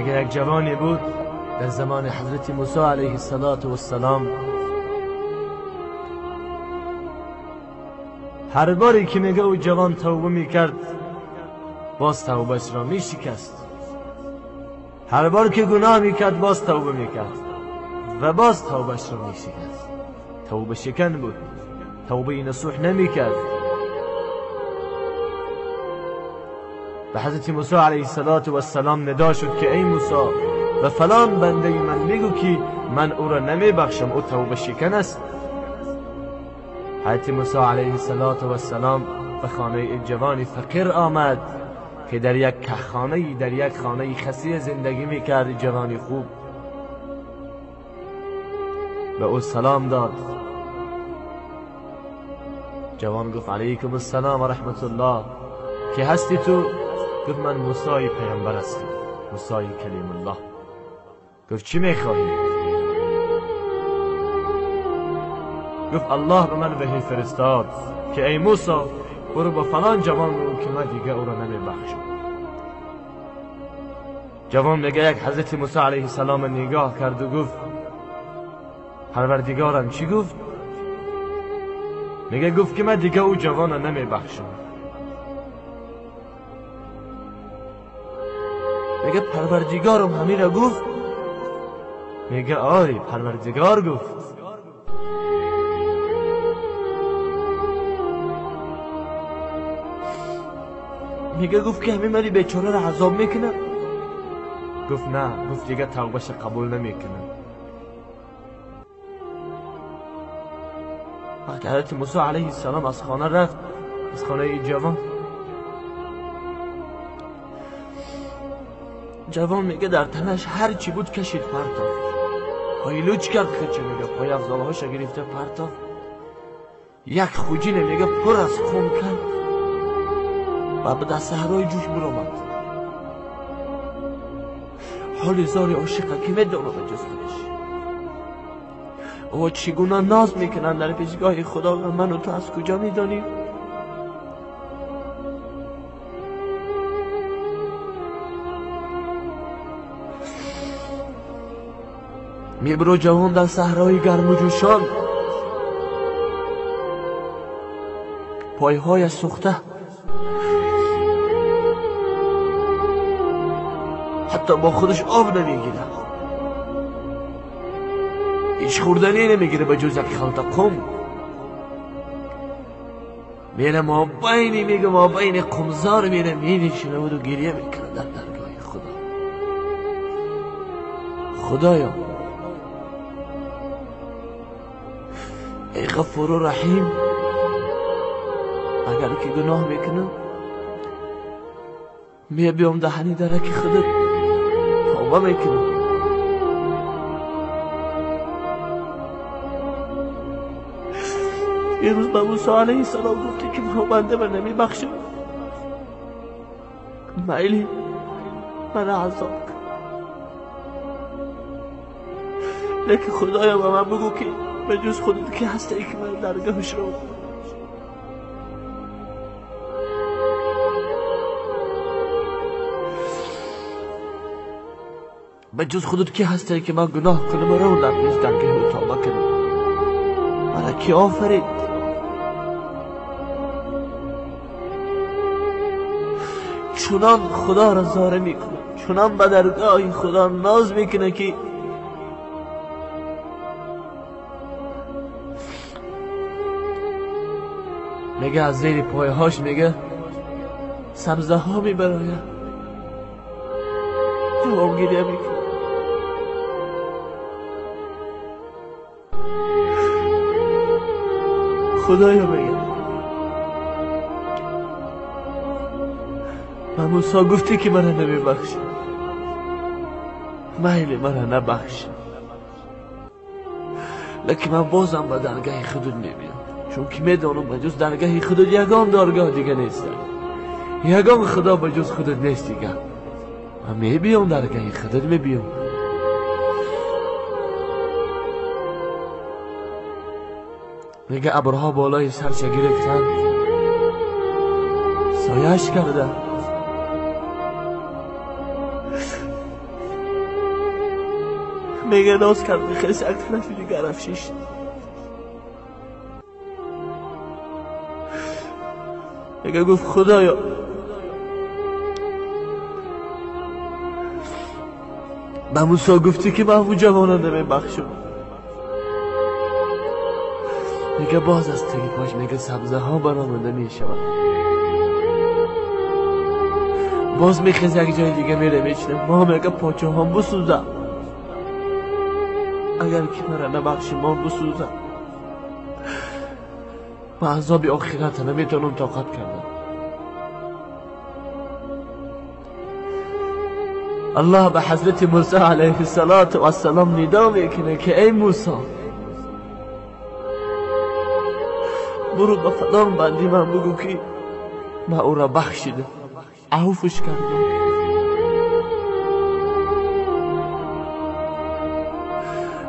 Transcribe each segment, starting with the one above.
میگه یک جوانی بود در زمان حضرت موسی علیه السلام. هر باری که میگه او جوان توبه میکرد باز توبهش را میشکست. هر بار که گناه میکرد باز توبه میکرد و باز توبهش را میشکست. توبه شکن بود، توبه نصوح نمیکرد. به حضرت موسی علیه السلام ندا شد که ای موسی و فلان بنده من میگو که من او را نمیبخشم، او توبه شکن است. حضرت موسی علیه السلام به خانه جوانی فقیر آمد که در یک خانه، در یک خانه خسیه زندگی میکرد. جوانی خوب به او سلام داد. جوان گفت علیکم السلام و رحمت الله، که هستی تو؟ گفت من موسی پیامبر هستم، موسی کلیم الله. گفت چی میخواهی؟ گفت الله به من وحی فرستاد که ای موسی برو با فلان جوان رو که من دیگه او را نمیبخشم. جوان میگه یک حضرت موسی علیه السلام نگاه کرد و گفت پروردگارم چی گفت؟ میگه گفت که من دیگه او جوان را نمیبخشم. میگه پروردگارم همین را گفت؟ میگه آری پروردگار گفت. میگه گفت که همین مری بیچاره را عذاب میکنه؟ گفت نه، گفت دیگه توبهش قبول نمیکنه. وقتی حضرت موسی علیه السلام از خانه رفت، از خانه این جوان، جوان میگه در تنش هر چی بود کشید پرتافت، پایلوچ کرد خچه، میگه پای افضالهاش گرفته پرتافت، یک خوجینه میگه پر از خون کرد و به دست صحرای جوش برآمد. حال زار عاشقه که میدانه به جز خودش او چگونه ناز میکنن در پیشگاه خدا، و من و تو از کجا میدانیم؟ میبرو جوان در صحرای گرم و جوشان، پایهای سوخته، حتی با خودش آب نمیگیره، هیچ خوردنی نمیگیره به جز یک خلطه قم. میره ما بین، میگه ما بین قمزار میره مینشینه و گریه میکنه در درگاه خدا. خدایا ای غفور و رحیم، اگر که گناه میکنم می بیام دهنی درک خودت توبه میکنم. یه روز به موسی علیه السلام گفته که من بنده من نمیبخشم، میلی من عذاب کن، لیکن خدایا به من بگو که به جز خودت که هستی که من درگاهش رو. به جز خودت که هستی که من گناه کنم و رو در پیش درگاه توبه کنم. مرا کی آفرید؟ چنان خدا را زاره میکنه، چنان به درگاه خدا ناز میکنه که میگه از زیر پایهاش میگه سبزه ها میبراید. جواب گریه میکنه. خدایا میگه به موسی گفتی که مرا نمیبخشی، میل مرا نبخش، لیکن من بازم به درگاه خودت میبینم، چون که میدانم به جز درگاه خودت یگان درگاه دیگه نیست، یگان خدا به جز خودت نیست دیگه. من میبینم درگاه خودت میبینم. میگه ابرها بالای سرش گرفتن، سایش کرده. میگه ناز کرد میخواست یک طرف دیگه رفت شیشت. میگه گفت خدایا به موسی گفتی که من اون جوانه نمیبخشم. میگه باز از تگی پاش میگه سبزه ها برآمده میشود. باز میخیز یک جای دیگه میره میچنه. ما میگه پاچه هم بسوزم، اگر که مرا نبخشی ما بسوزم، من عذاب آخرت نمیتونم طاقت کردم. الله به حضرت موسی علیه السلام ندا میکنه که ای موسی برو به فلان بندی من بگو که من او را بخشیدم، عفوش کردم.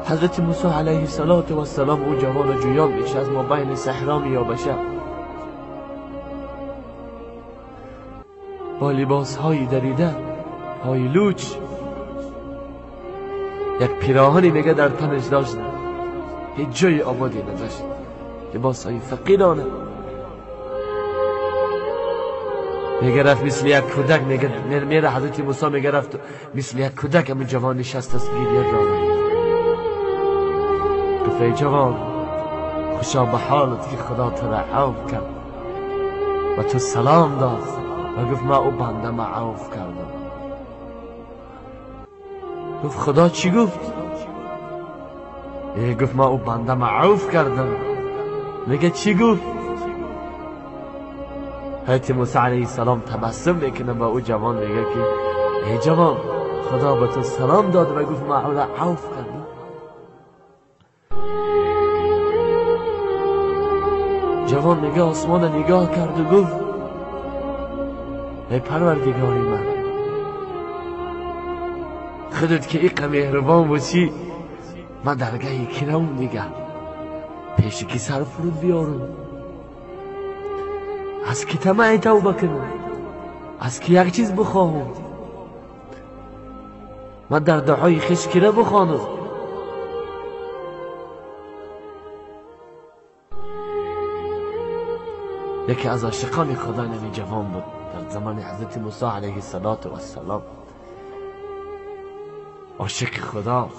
حضرت موسی علیه السلام او جوان جویان میشه، از ما بین صحرا میابشه، با لباس های دریده، پای لوچ، یک پیراهنی میگه در تنش داشت، هیچ جای آبادی نداشت، لباس های فقیرانه. میگه رفت مثل یک کودک، میگه میره حضرت موسی میگه رفت مثل یک کودک همون جوان نشست است گریه داره. گفت ای جوان خوشا به حالت که خدا تو را عفو کرد و تو سلام داد و گفت من او بنده ما عفو کردم. گفت خدا چی گفت؟ گفت من او بنده ما عفو کردم. میگه چی گفت؟ حضرت موسی علیه السلام تبسم میکنه و او جوان میگه که ای جوان خدا به تو سلام داد و گفت من او را عفو کردم. جوان میگه آسمان نگاه کرد و گفت ای پروردگاری من، خودت که ایقه مهربان باشی، من درگه کی نمون دیگه، پیش کی سر فرود بیارم، از کی طمع توبه کنم، از کی یک چیز بخواهم، من در دعای خویش کی را بخوانم. یکی از عاشقان خدا نمی جوان بود در زمان حضرت موسی علیه السلام، عاشق خدا.